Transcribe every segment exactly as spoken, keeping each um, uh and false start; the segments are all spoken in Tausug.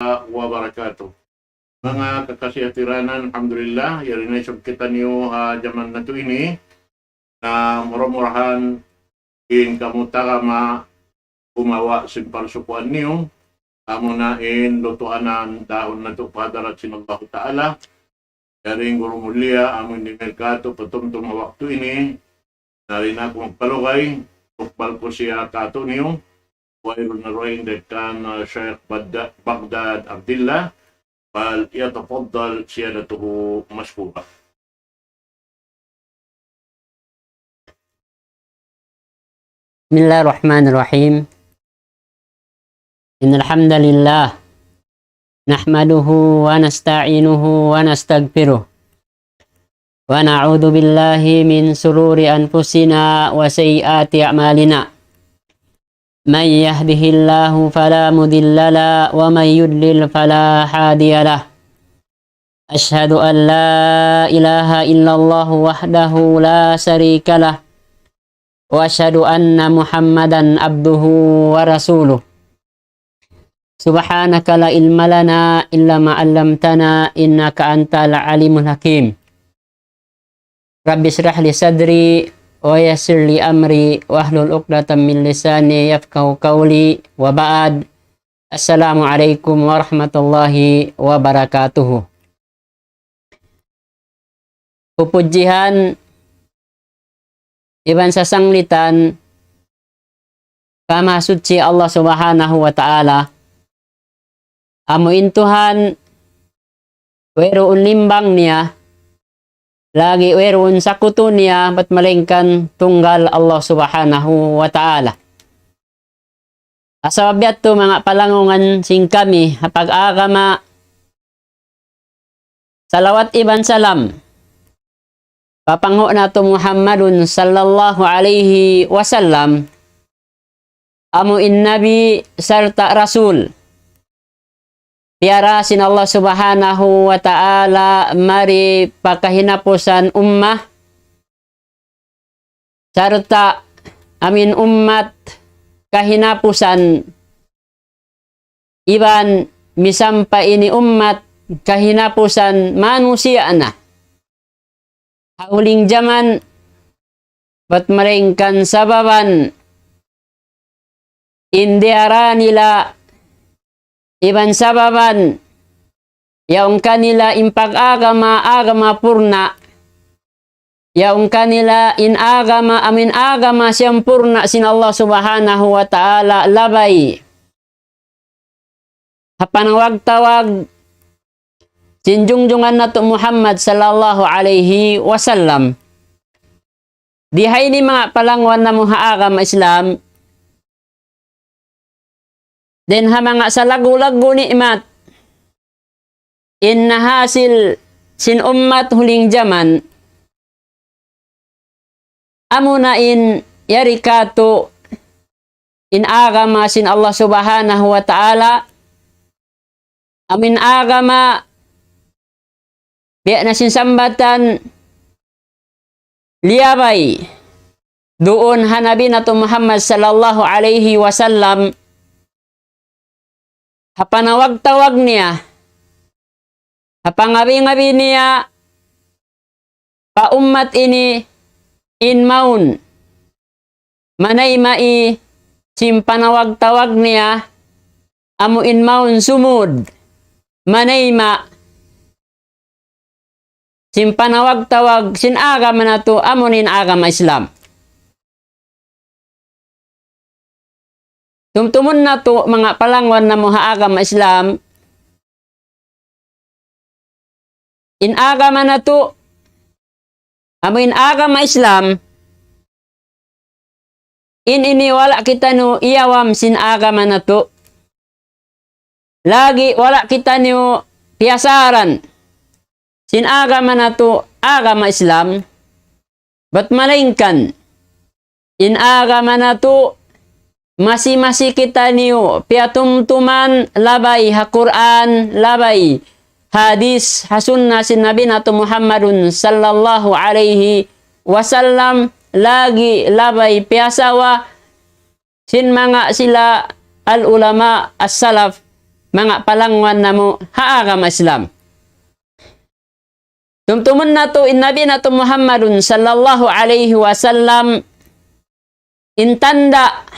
وبركاته. Manga kakasi hatiranan, alhamdulillah, yari na isab kitaniyu ha jaman natu' ini, na mura-murahan in kamu tagama gumawa' sin parsukuan niyu, amuna in lutuanan daun natu' pa hadarat sin Allahu Ta'ala. Yari in guru mulia, amu in dingil katu' patumtum ha waktu ini, na di' na aku magpalugay, tukbal ku siya katu'niyu, wayruun na dugaing dayn kan, uh, Sheikh Bagda-, Baghdad Abdillah, فليتفضل سيادته مشكورا. بسم الله الرحمن الرحيم. إن الحمد لله نحمده ونستعينه ونستغفره، ونعوذ بالله من شرور أنفسنا وسيئات أعمالنا. من يهده الله فلا مضل له، ومن يضلل فلا هادي له. أشهد أن لا إله إلا الله وحده لا شريك له، وأشهد أن محمدا عبده ورسوله. سبحانك لا علم لنا إلا ما علمتنا إنك أنت العليم الحكيم. رب اشرح لي صدري ويسر لي أمري واحلل عقدة من لساني يفقهوا قولي، وبعد. السلام عليكم ورحمة الله وبركاته. Pupudjihan iban sasanglitan pa Mahasuchi Allah Subhanahu wa Ta'ala. Amu in Tuhan, wayruun limbang niya, lagi' wayruun sakutu niya, bat malaingkan tunggal Allah Subhanahu wa Ta'ala. Sabab yadtu manga palangungan sin kami ha pag-agama, salawat iban salam pa panghu' natu' Muhammadun sallallahu alayhi wasallam, amu in Nabi sarta' Rasul piyara sin Allah Subhanahu wa Ta'ala mari pa kahinapusan ummah, sarta' amu in ummat kahinapusan, iban misan pa ini ummat kahinapusan manusiya' na ha huling jaman, bat malaingkan sababan in diyara nila iban sababan yaun kanila in pag-agama, agama purna', yaun kanila in agama, amu in agama siyampurna' sin Allah Subhanahu wa Ta'ala, labay ha panawag-tawag sin jungjungan natu' Muhammad sallallahu alayhi wasallam. Di ha ini manga palanguwan namu' ha agama Islam, dayn ha manga salaggu'-laggu' ni'mat in nahasil sin ummat huling jaman, amuna in yari katu' in agama sin Allah Subhanahu wa Ta'ala, amu in agama biya' na sin sambatan liyabay duun ha Nabi natu' Muhammad sallallahu alayhi wasallam, ha panawag-tawag niya, ha pangabi-ngabi niya pa ummat ini in mawn manayma' sin panawag-tawag niya, amu in mawn sumud manayma' sin panawag-tawag sin agama natu', amu in agama Islam. Tumtumun natu' manga palanguwan namu' ha agama Islam, in agama natu', amu in agama Islam, in ini wala' kitaniyu iyawam sin agama natu'. Lagi' wala' kitaniyu piyasaran sin agama natu', agama Islam. Bat malaingkan in agama natu', masi-masi kitaniyu piyatumtuman labay ha Qur'an, labay hadis, ha sunna sin Nabi natu' Muhammadun sallallahu alayhi wasallam, lagi' labay piyasawa sin manga sila al-ulama as-salaf, manga palangwan namu' ha agama Islam. Tumtumun natu' in Nabi natu' Muhammadun sallallahu alayhi wasallam, in tanda',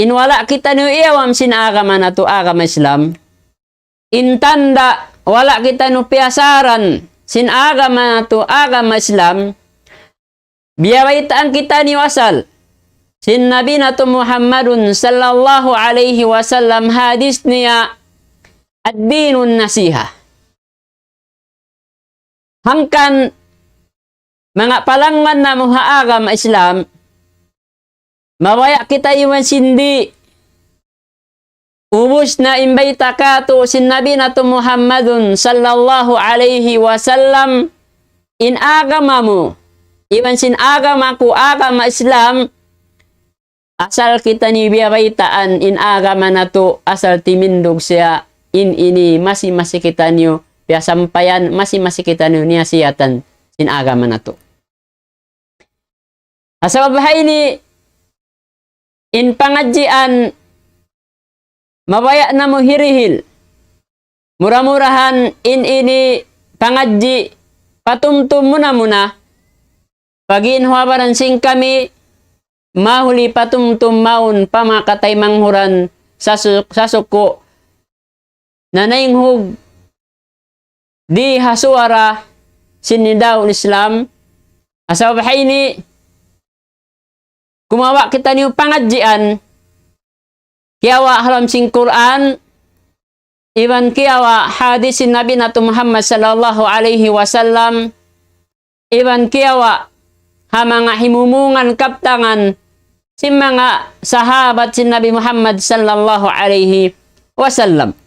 in wala' kitaniyu iyawam sin agama natu', agama Islam. In tanda', wala' kitaniyu piyasaran sin agama natu', agama Islam. Biyabaytaan kitaniyu asal sin Nabi natu' Muhammadun sallallahu alayhi wasallam, hadis niya, الدين النصيحة. Hangkan manga palangwan namu' ha agama Islam, mabaya' kita iban sin di', ubus na in bayta' katu' sin Nabi natu' Muhammadun sallallahu alayhi wasallam, in agama mu iban sin agama ku, agama Islam, asal kitaniyu biyabaytaan in agama natu', asal timindug siya, in ini masi-masi kitaniyu piyasampayan, masi-masi kitaniyu niyasihatan sin agama natu'. Ha sabab ha ini, in pangadjian mabaya' namu' hirihil. Mura-murahan in ini pangadji' patumtum muna-muna. Pag'iin huwabaran sin kami, mahuli patumtum mawn pa manga kataymanghuran sasu-, sasuku' nanaynghug di ha suwara sin Nidaul Islam. Ha sabab ha ini, kumawa' kitaniyu pangadjian, kiyawa' ha lawm sin Qur'an, iban kiyawa' hadis sin Nabi natu' Muhammad sallallahu alayhi wasallam, iban kiyawa' ha manga himumungan kabtangan sin manga sahabat sin Nabi Muhammad sallallahu alayhi wasallam.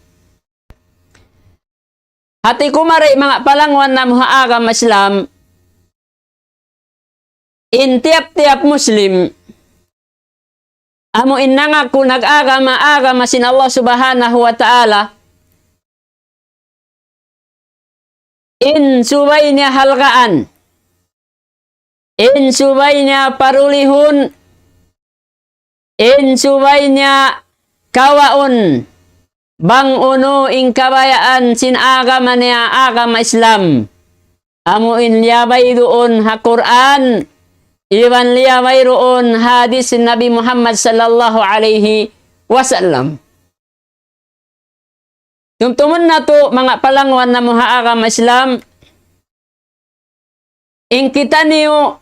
Hati kumari manga palangwan namu' ha agama Islam, in tiyap-tiyap Muslim, amu in nangaku nag-agama, agama sin Allah Subhanahu wa Ta'ala, in subay niya halgaan, in subay niya parulihun, in subay niya kawaun, bang unu in kabayaan sin agama niya, agama Islam. Amu in liyabay duun ha Qur'an, iban liyabay duun hadis sin Nabi Muhammad sallallahu alayhi wasallam. Tumtumun natu' manga palangwan namu' ha agama Islam, in kitaniyu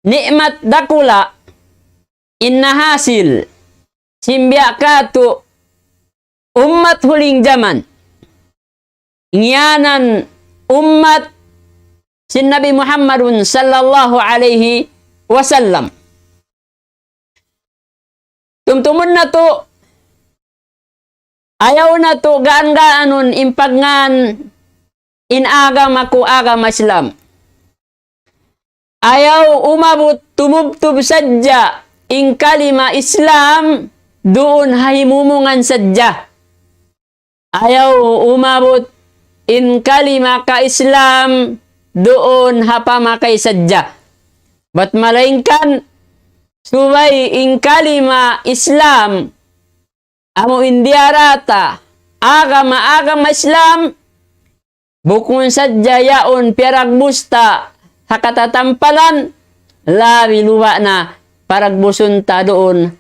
ni'mat dakula' in nahasil sin biya' katu' ummat huling jaman. Ngiyanan ummat sin Nabi Muhammadun sallallahu alayhi wasallam. Tumtumun natu', ayaw natu' gaan-gaanun in pagngān in agama ku agama Islam. Ayaw umabut tumubtub sadja in kalima Islam duun ha himumungan sadja. Ayaw umabut in kalima ka-Islam duun ha pamakay sadja. Bat malaingkan subay in kalima Islam amu in diyarata agama, agama Islam, bukun sadja yaun piyaragbus ta ha katatampalan, labi luba' na paragbusun ta duun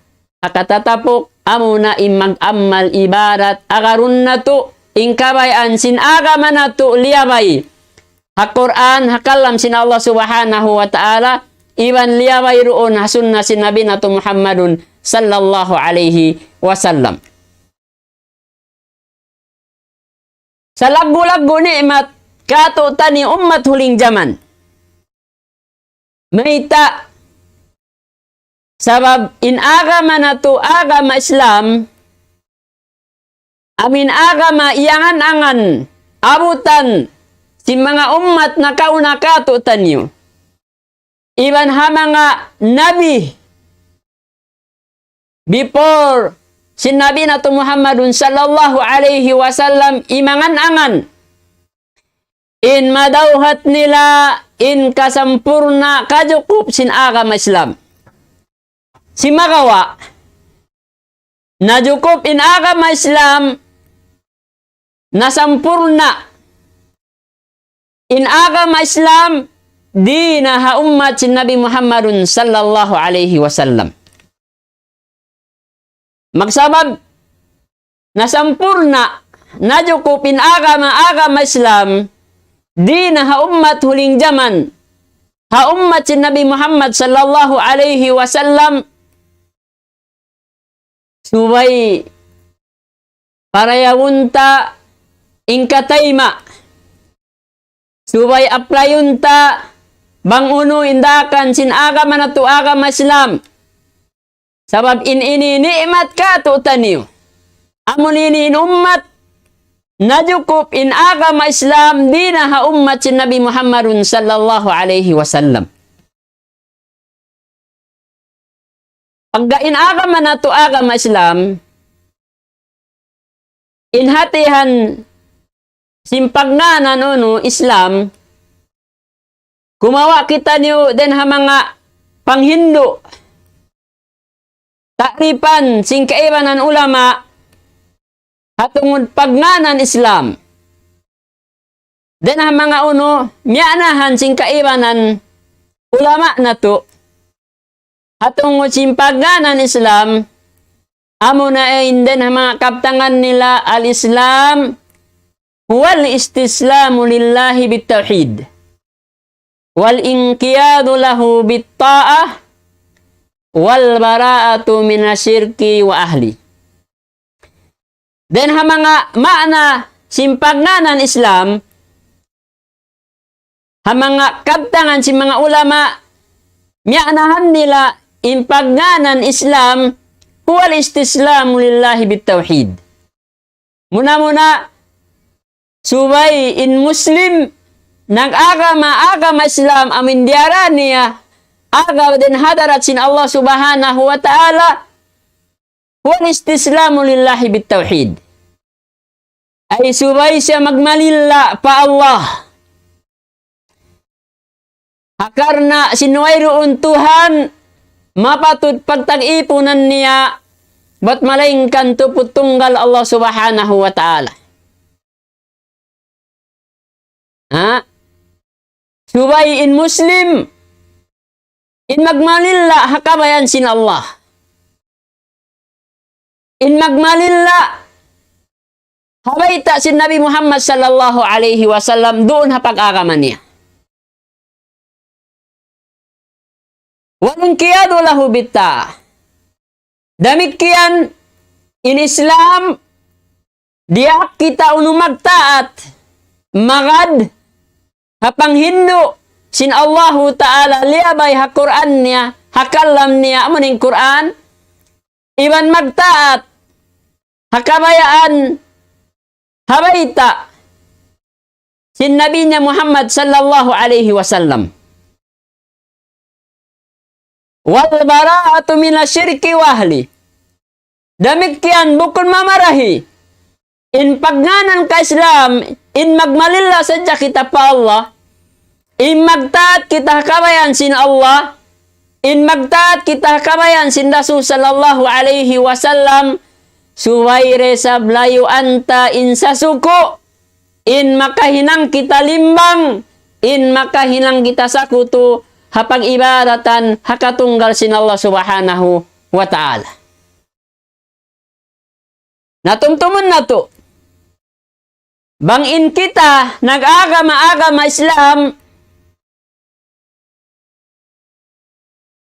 ha katatapuk, amuna in mag-amal ibadat, agarun natu' in kabayaan sin agama natu' liyabay ha Qur'an, ha kalam sin Allah Subhanahu wa Ta'ala, iban liyabay duun ha sunna sin Nabi natu' Muhammadun sallallahu alayhi wasallam. Salaggu'-laggu' ni'mat katu'taniyu ummat huling jaman. Mayta'? Sabab in agama natu' agama Islam, amu in agama iyangan-angan abutan sin manga ummat nakauna katu'taniyu. Iban ha manga nabi before sin Nabi natu' Muhammadun sallallahu alayhi wasallam imangan-angan in madawhat nila in kasampurna' kajukup sin agama Islam. Simagawa', najukup in agama Islam, nasampurna' in agama Islam, dī na ha ummat sin Nabi Muhammadun sallallahu alayhi wasallam. Magsabab, nasampurna', najukup in agama, agama Islam, dī na ha ummat huling jaman, ha ummat sin Nabi Muhammad sallallahu alayhi wasallam, subay parayawun ta in kataima'. Subay applyun ta bang unu in daakan sin agama natu' agama Islam. Sabab in ini ni'mat kātu'niyu. Amu ini in ummat najukup in agama Islam dī na ha ummat sin Nabi Muhammadun sallallahu alayhi wasallam. Pagga in agama natu' agama Islam, in hātihan sin pagngānan unu Islam, kumawa' kitaniyu dayn ha manga panghindu', ta'rifan sin kaibanan ulama, ha tungud pagngānan Islam. Dayn ha manga unu, miya'nahan sin kaibanan ulama natu'. Ha tungud sin pagngānan Islam, amuna in dayn ha manga kabtangan nila al-Islam, huwal istislamu lillahi bit-tawhid. Wal inqiyadu lahu bit-ta'ah, wal bara'atu minash shirki wa ahli. Dayn ha manga maana sin pagngānan Islam, ha manga kabtangan sin manga ulama, miya'nahan nila in pagngānan Islam, huwal istislamu lillahi bit-tawhid. Muna-muna, subay in Muslim, nag-agama, agama Islam, amu in diyara niya, agama dayn ha hadarat sin Allah Subhanahu wa Ta'ala, huwal istislamu lillahi bit-tawhid. Ay subay siya magmalilla pa Allah. Ha karna' sin wayruun Tuhan mapatut pagtag-ipunan niya, bat malaingkan tuput tunggal Allah Subhanahu wa Ta'ala. Ha? Subay in Muslim, in magmalilla ha kabayaan sin Allah. In magmalilla ha bayta' sin Nabi Muhammad sallallahu alayhi wasallam duun ha pag-agama niya. Wal inqiyadu lahu bit-ta'ah. Damikkiyan in Islam, diyaak kita unu magtaat, magad, ha panghindu' sin Allahu Ta'ala liyabay ha Qur'an niya, ha kalam niya, amu in Qur'an, iban magtaat ha kabayaan, ha bayta' sin Nabi niya Muhammad sallallahu alayhi wasallam. Wal bara'atu minash shirki wa ahli. Damikkiyan bukun mamarahi in pagngānan ka Islam, in magmalilla sadja kita pa Allah, in magtaat kita ha kabayaan sin Allah, in magtaat kita ha kabayaan sin Rasul sallallahu alayhi wasallam, subay da isab layuan ta in sasuku', in makahinang kita limbang, in makahinang kita sakutu, ha pag-ibadatan ha katunggal sin Allah Subhanahu wa Ta'ala. Na tumtumun natu'. Bang in kita nag-agama-agama Islam,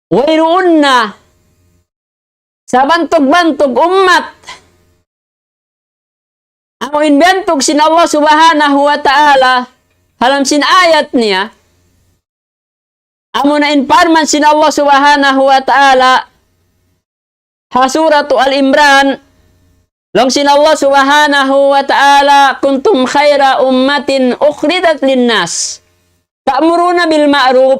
wayruun na sabantug-bantug ummat. Amu in biyantug sin Allah Subhanahu wa Ta'ala ha lawm sin ayat niya. Amuna in parman sin Allah Subhanahu wa Ta'ala ha Suratu Al-Imran, laung sin Allah Subhanahu wa Ta'ala, كنتم خير أمة أخرجت للناس تأمرون بالمعروف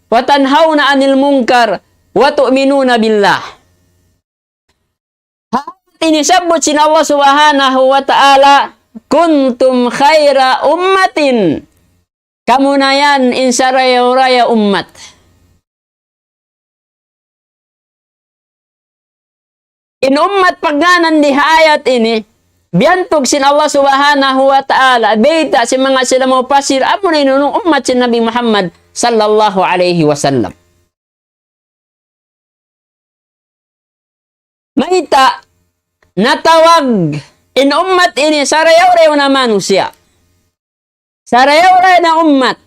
وتنهون عن المنكر وتؤمنون بالله. Ha ayat ini sabbut sin Allah Subhanahu wa Ta'ala, كنتم خير أمة. Kamu na yan in sarayaw-rayaw ummat. In ummat pagngānan di ha ayat ini, biyantug sin Allah Subhanahu wa Ta'ala, bayta' sin manga sila mufassir, amuna in unu ummat sin Nabi Muhammad sallallahu alayhi wasallam. Mayta', natawag in ummat ini sarayaw-rayaw na manusiya'. Sarayaw-rayaw na ummat.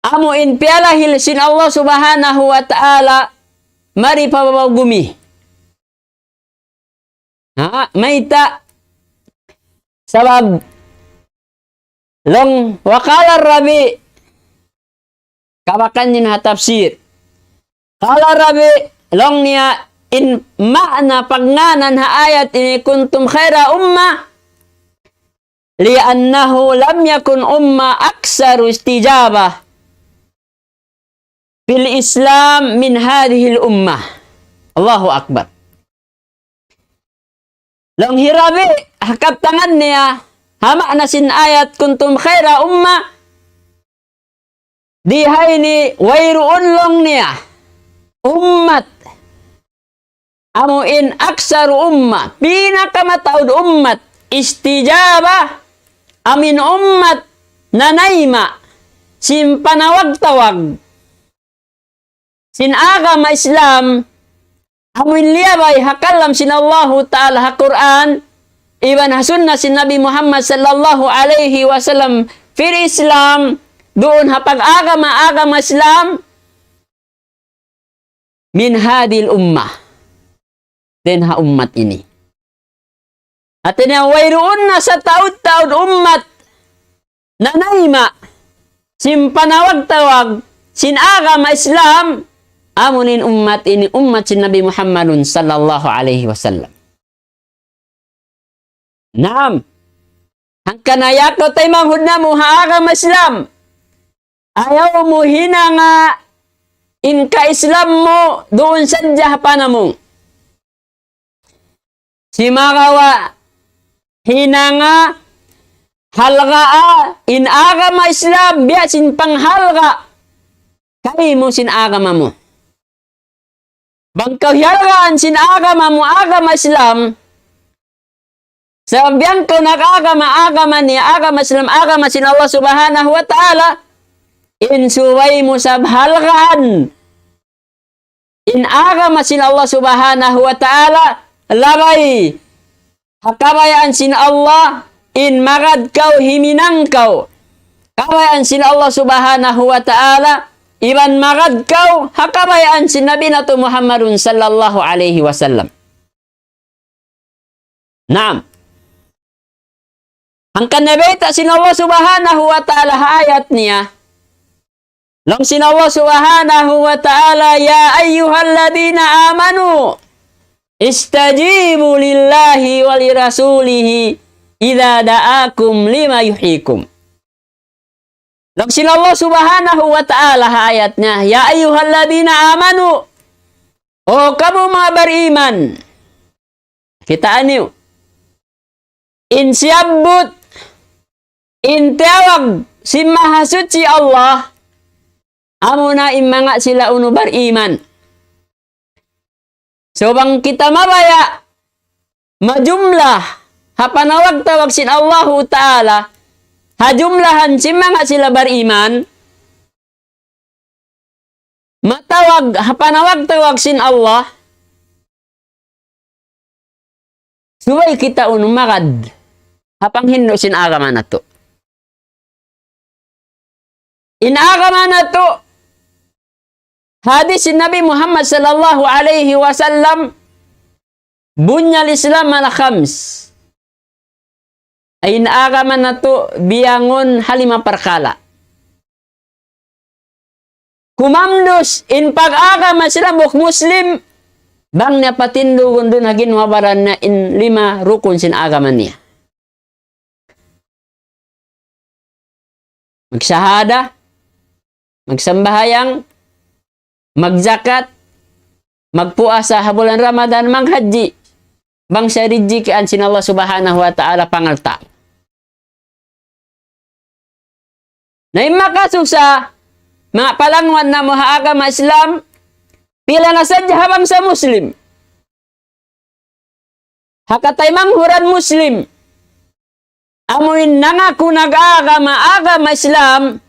Amu in piyalahil sin Allah Subhanahu wa Ta'ala mari pa babaw gumi. Ha, mayta'? Sabab, laung, وقال الربيع, kabakan niya ha tafsir. قال الربيع, laung niya, in maana pagngānan ha ayat ini, كنتم خير أمة, لأنه لم يكن أمة أكثر استجابة في الإسلام من هذه الأمة. الله أكبر. Laung hi Rabi', ha kabtangan niya, ha maana sin ayat, كنتم خير أمة, di ha ini wayruun laung niya ummat, amu in أكثر أمة, pinakamataud ummat, استجابة, amu in ummat nanayma' sin panawag-tawag sin agama Islam, amu in liyabay ha kalam sin Allahu Ta'ala ha Qur'an, iban ha sunnah sin Nabi Muhammad sallallahu alayhi wasallam, في الإسلام, duun ha pag-agama, agama Islam, من هذه الأمة, dayn ha ummat ini. Hāti niya, wayruun na sataud-taud ummat nanayma' sin panawag-tawag sin agama Islam, amu in ummat ini, ummat sin Nabi Muhammadun sallallahu alayhi wasallam. Naam. Hangkan ayaw kaw taymanghud namu' ha agama Islam. Ayaw mu hinanga in ka-Islam mu duun sadja ha panamung. Sumagawa' hinanga halgaa in agama Islam, biya' sin panghalga' kaymu sin agama mu. Bang kaw hihalgaan sin agama mu, agama Islam, sabab bang kaw nag-agama, agama niya, agama Islam, agama sin Allah Subhanahu wa Ta'ala, in subay mu sab halgaan in agama sin Allah Subhanahu wa Ta'ala, labay ha kabayaan sin Allah, in magad kaw himinang kaw kabayaan sin Allah Subhanahu wa Ta'ala, iban magad kaw ha kabayaan sin Nabi natu' Muhammadun sallallahu alayhi wasallam. Naam. Hangkan nabayta' sin Allah Subhanahu wa Ta'ala ha ayat niya. Laung sin Allah Subhanahu wa Ta'ala, يا أيها الذين آمنوا استجيبوا لله ولرسوله إذا دعاكم لما يحييكم. Laung sin Allah Subhanahu wa Ta'ala ha ayat niya, يا أيها الذين آمنوا, O kamu manga bariman. Kitaa niyu. In siyabbut, in tiyawag sin Mahasuchi Allah, amuna in manga sila unu bariman. So bang kita mabaya' majumlah ha panawag-tawag sin Allahu Ta'ala, ha jumlahan sin manga sila bariman, matawag ha panawag-tawag sin Allah, subay kita unu magad ha panghindu' sin agama natu'. In agama natu', hadis sin Nabi Muhammad sallallahu alayhi wasallam, بني الإسلام على خمس. In agama natu' biyangun ha lima parkala'. Humamdus in pag-agama sin hambuuk Muslim, bang niya patindugun duun ha ginhawa-baran niya in lima rukun sin agama niya. Magsahada, magsambahayang, magzakat, magpuasa ha bulan Ramadan, maghajji. Bang siya rijikian sin Allah Subhanahu wa Ta'ala pangalta'. Na in makasusa, manga palangwan namu' ha agama Islam, pila na sadja ha bangsa Muslim. ha kataymanghuran Muslim, amu in nangaku nag-agama, agama Islam,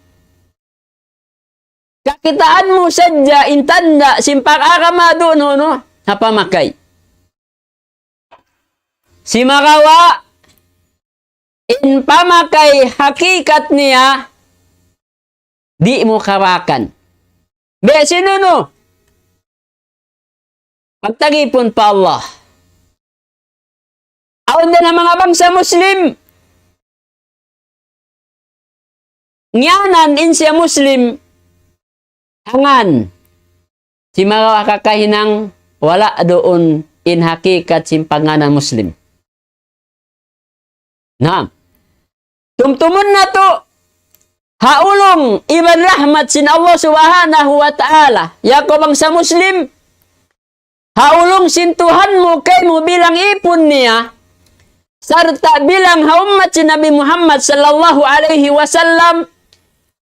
kakitaan mu sadja in tanda' sin pag-agama duun unu, ha pamakay. Simagawa', in pamakay hakikat niya, di' mu kabakan. Biya' sin unu, pagtagipun pa Allah. Awn da na manga bangsa Muslim, ngiyanan in siya Muslim, hangkan. Simagawa' kakahinang wala' duun in hakikat sin pagngānan Muslim. Naam. Tumtumun natu', ha ulung iban rahmat sin Allah Subhanahu wa Ta'ala. Ya kaw bangsa Muslim, ha ulung sin Tuhan mu kaymu bilang ipun niya, sarta' bilang ha ummat sin Nabi Muhammad sallallahu alayhi wasallam,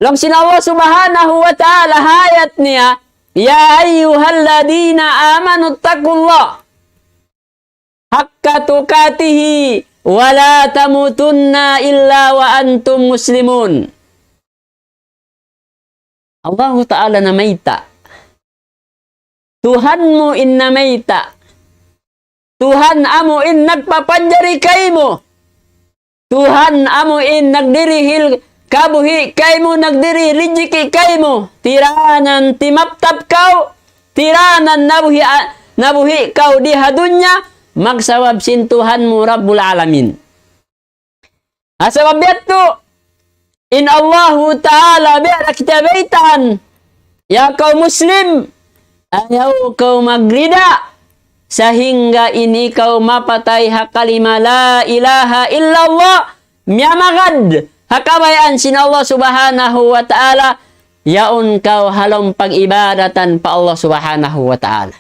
laung sin Allah Subhanahu wa Ta'ala ha ayat niya, يا أيها الذين آمنوا اتقوا الله حق تقاته ولا تموتن إلا وأنتم مسلمون. Allahu Ta'ala namayta'. Tuhan mu in namayta'. Tuhan amu in nagpapanjari kaymu. Tuhan amu in nagdirihil kabuhi' kaymu, nagdiri rijiki' kaymu. Tiranan timaptap kaw, tiranan nabuhi', nabuhi' kaw di ha dunya, magsabab sin Tuhan mu Rabbul Alamin. Ha sabab yadtu, in Allahu Ta'ala biya' da kita baytaan, ya kaw Muslim, ayaw kaw magrida, sahingga in ikaw mapatay ha kalima la ilaha illallah, miyamagad ha kabayaan sin Allah Subhanahu wa Ta'ala, yaun kaw ha lawm pag-ibadatan pa Allah Subhanahu wa Ta'ala.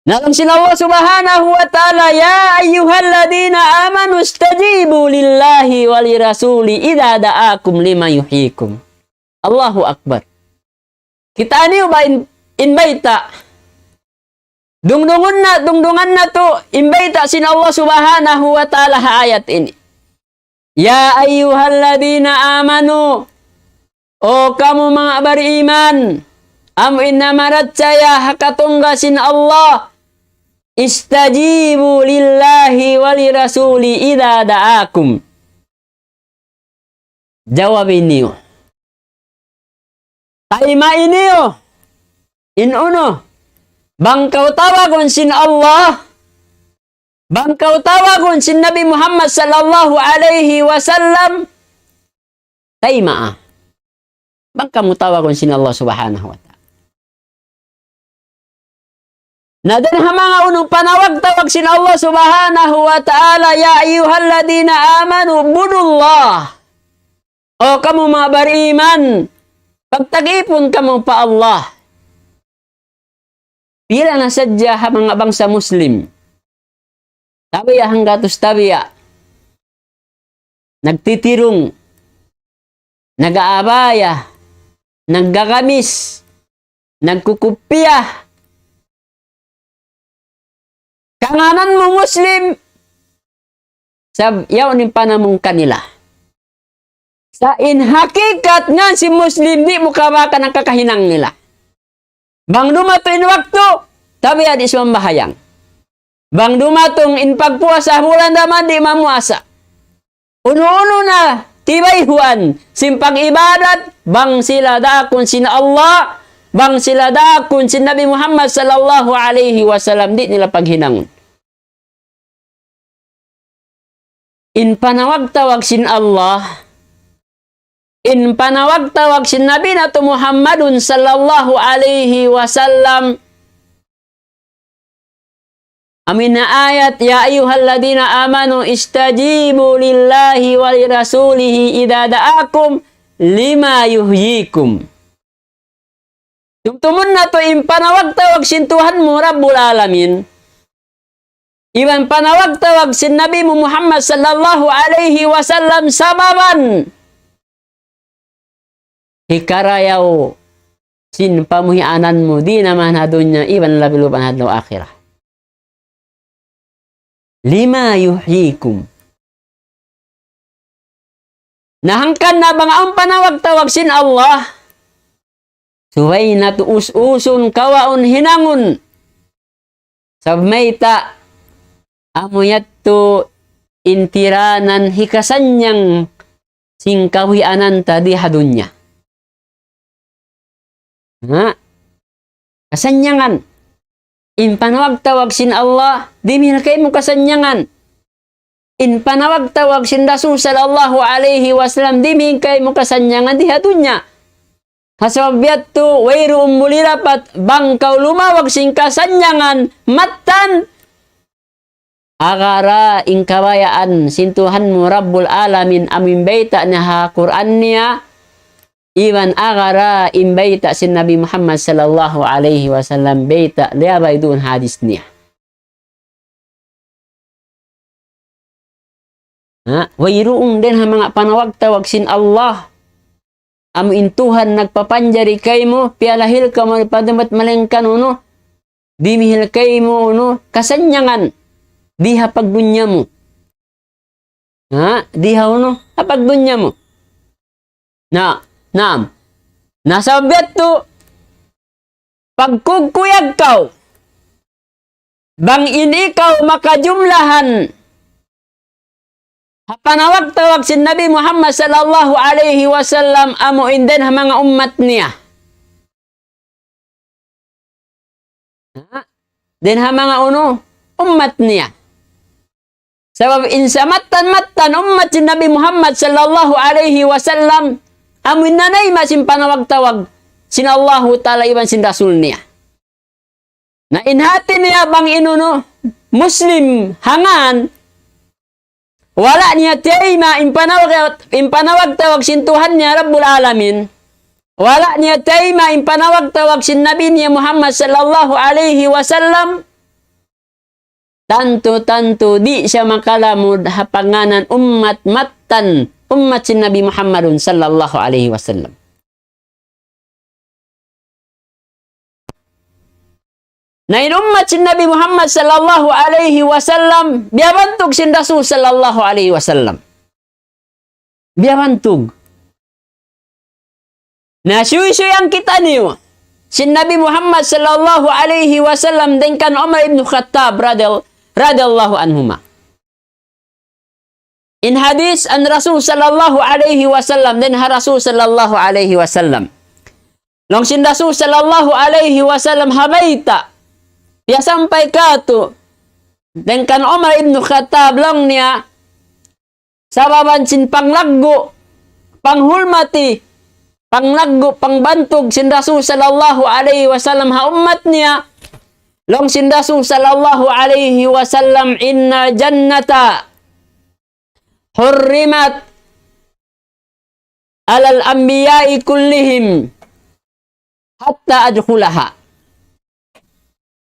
Na laung sin Allah Subhanahu wa Ta'ala, يا أيها الذين آمنوا استجيبوا لله وللرسول إذا دعاكم لما يحييكم. Allahu Akbar. Kitaa niyu ba in, in bayta'? Dungdungun na, dungdungan natu' in bayta' sin Allah Subhanahu wa Ta'ala ha ayat ini. يا أيها الذين آمنوا, O kamu manga bariman, amu in namarachaya ha katunggal sin Allah, استجيبوا لله وللرسول إذا دعاكم. Jawab niyu. Tayma'i niyu. In unu, bang kaw tawagun sin Allah, bang kaw tawagun sin Nabi Muhammad sallallahu alayhi wasallam, tayma'a. Bang kamu tawagun sin Allah Subhanahu wa Ta'ala. Na dayn ha manga unu panawag-tawag sin Allah Subhanahu wa Ta'ala, يا أيها الذين آمنوا اعبدوا الله. O kamu manga bariman, pagtagipun kamu pa Allah. Pila na sadja ha manga bangsa Muslim, tabiya' hanggatus tabiya', nagtitirung, nag-aabaya, naggagamis, nagkukupiya. Kangānan mu Muslim, sab-, yaun in panamung kanila. Sa' in hakikat ngan sin Muslim, di' mu kabakan in kakahinang nila. Bang dumatung in waktu, tabiya' di' sumambahayang. Bang dumatung in pagpuasa bulan Ramadan, di' mamuasa. Unu-unu na tibayhuan sin pag-ibadat, bang sila daakun sin Allah, bang sila daakun sin Nabi Muhammad sallallahu alayhi wasallam, di' nila paghinangun. In panawag-tawag sin Allah, in panawag-tawag sin Nabi natu' Muhammadun sallallahu alayhi wasallam, amu in ayat, يا أيها الذين آمنوا استجيبوا لله ولرسوله إذا دعاكم لما يحييكم. Tumtumun natu' in panawag-tawag sin Tuhan mu Rabbul Alamin, iban panawag-tawag sin Nabi mu Muhammad sallallahu alayhi wasallam sababan hikarayaw sin pamuhianan mu, di' na man ha dunya, iban labi-labi na ha adlaw akhirat. لما يحييكم. Na hangkan na bang awn panawag-tawag sin Allah, subay natu' us-usun, kawaun, hinangun. Sabab mayta', amu yadtu in tiranan hikasannyang sin kawianan ta di ha dunya. Ha? Kasannyangan. In panawag-tawag sin Allah, dimihil kaymu kasannyangan. In panawag-tawag sin Rasul sallallahu alayhi wasallam, dimihil kaymu kasannyangan di ha dunya. Ha sabab yadtu, wayruun buli dapat bang kaw lumawag sin kasannyangan, mattan, agara in kabayaan sin Tuhan mu Rabbul Alamin amu in bayta' niya ha Qur'an niya, iban agara in bayta' sin Nabi Muhammad sallallahu alayhi wasallam bayta' liyabay duun hadis niya. Ha? Wayruun dayn ha manga panawag-tawag sin Allah. Amu in Tuhan nagpapanjari kaymu, piyalahil kamu pa dumat malayngkan unu, dimihil kaymu unu, kasannyangan, di ha pagdunya mu. Ha? Di ha unu, ha pagdunya mu. Na, naam. Na sabab yadtu, pagkugkuyag kaw, bang in ikaw makajumlahan ha panawag-tawag sin Nabi Muhammad sallallahu alayhi wasallam amu in dayn ha manga ummat niya. Ha? Dayn ha manga unu, ummat niya. Sabab in samattan-mattan ummat sin Nabi Muhammad sallallahu alayhi wasallam, amu in nanayma' sin panawag-tawag sin Allahu Ta'ala iban sin Rasul niya. Na in hati niya bang in unu, Muslim, hangan, wala' niya tiyayma' in panawag, in panawag-tawag sin Tuhan niya Rabbul Alamin. Wala' niya tiyayma' in panawag-tawag sin Nabi niya Muhammad sallallahu alayhi wasallam. Tantu-tantu di' siya makalamud ha panganan ummat mattan, ummat sin Nabi Muhammadun sallallahu alayhi wasallam. Na in ummat sin Nabi Muhammad sallallahu alayhi wasallam, biyabantug sin Rasul sallallahu alayhi wasallam. Biyabantug. Na suysuyan kitaniyu sin Nabi Muhammad sallallahu alayhi wasallam dayn kan Umar ibn Khattab radiyal-, radiyallahu anhuma. In hadis an Rasul sallallahu alayhi wasallam, dayn ha Rasul sallallahu alayhi wasallam. Laung sin Rasul sallallahu alayhi wasallam ha bayta', piyasampay kātu', dayn kan Umar ibn Khattab laung niya, sababan sin panglaggu', panghulmati, panglaggu', pangbantug sin Rasul sallallahu alayhi wasallam ha ummat niya, laung sin Rasul sallallahu alayhi wasallam, إن الجنة حرمت على الأنبياء كلهم حتى أدخلها.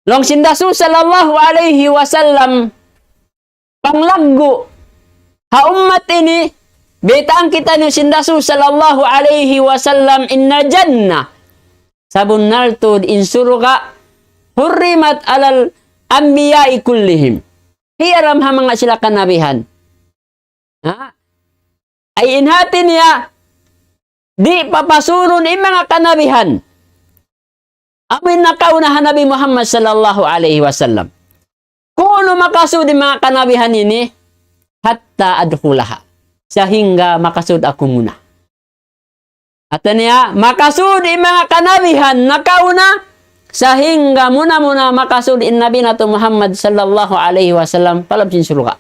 Laung sin Rasul sallallahu alayhi wasallam, panglaggu' ha ummat ini, baytaan kitaniyu sin Rasul sallallahu alayhi wasallam, إن الجنة, sabunnal tuud in surga', حرمت على الأنبياء كلهم. Hiyaram ha manga sila kanabihan. Ha? Ay in hati niya, di' papasurun in manga kanabihan. Amu in nakauna ha Nabi Muhammad sallallahu alayhi wasallam. Ku'nu makasud in manga kanabihan ini, حتى أدخلها. Sahingga makasud aku muna. Hati niya, makasud in manga kanabihan nakauna, sahingga muna-muna makasud in Nabi natu' Muhammad sallallahu alayhi wasallam pa lawm sin surga'.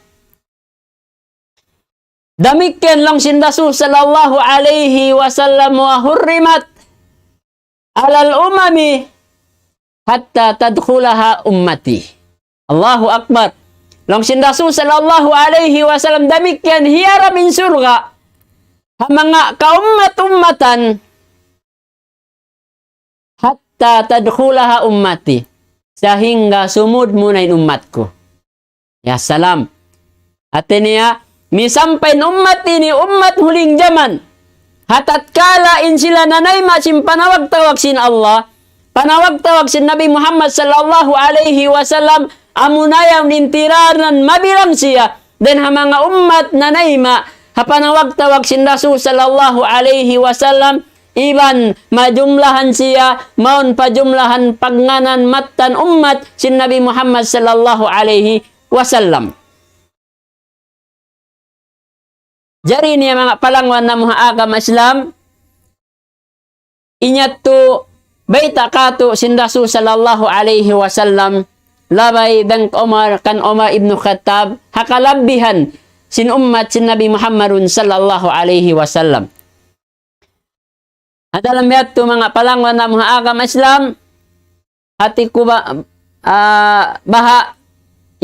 Damikkiyan laung sin Rasul sallallahu alayhi wasallam, وحرمت على الأمم حتى تدخلها أمتي. Allahu Akbar. Laung sin Rasul sallallahu alayhi wasallam, damikkiyan hiyaram in surga' ha manga kaummat-ummatan, حتى تدخلها أمتي, sahingga sumud muna in ummat ku. Ya salam. Hati niya, misan pa in ummat ini, ummat huling jaman. Ha tatkala in sila nanayma' sin panawag-tawag sin Allah, panawag-tawag sin Nabi Muhammad sallallahu alayhi wasallam, Amuna yan in tiranan mabilang siya dayn ha manga ummat nanayma' ha panawag-tawag sin Rasul sallallahu alayhi wasallam, iban majumlahan siya, mawn pa jumlahan pagngānan mattan ummat sin Nabi Muhammad sallallahu alayhi wasallam. Jari ini manga palangwan namu' ha agama Islam, in yadtu bayta' kātu' sin Rasul sallallahu alayhi wasallam, labay dayn kan Umar, kan Umar ibn Khattab, ha kalabbihan sin ummat sin Nabi Muhammadun sallallahu alayhi wasallam. Ha dalam yadtu manga palangwan namu' ha agama Islam, hati ku ba, ah, baha'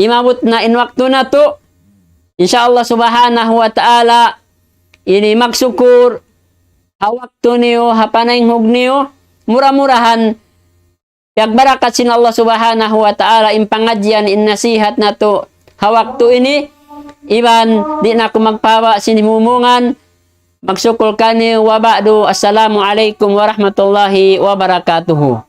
imabut na in waktu natu'. Insya Allah subhanahu wa ta'ala, ini magsukul ha waktu niyu, ha panaynghug niyu, mura-murahan piyagbarakat sin Allah subhanahu wa ta'ala in pangadjian, in nasihat natu' ha waktu ini, iban di' na aku magpahaba' sin himumungan, magsukul kaniyu. Wa ba'du, assalamu alaykum warahmatullahi wabarakatuh.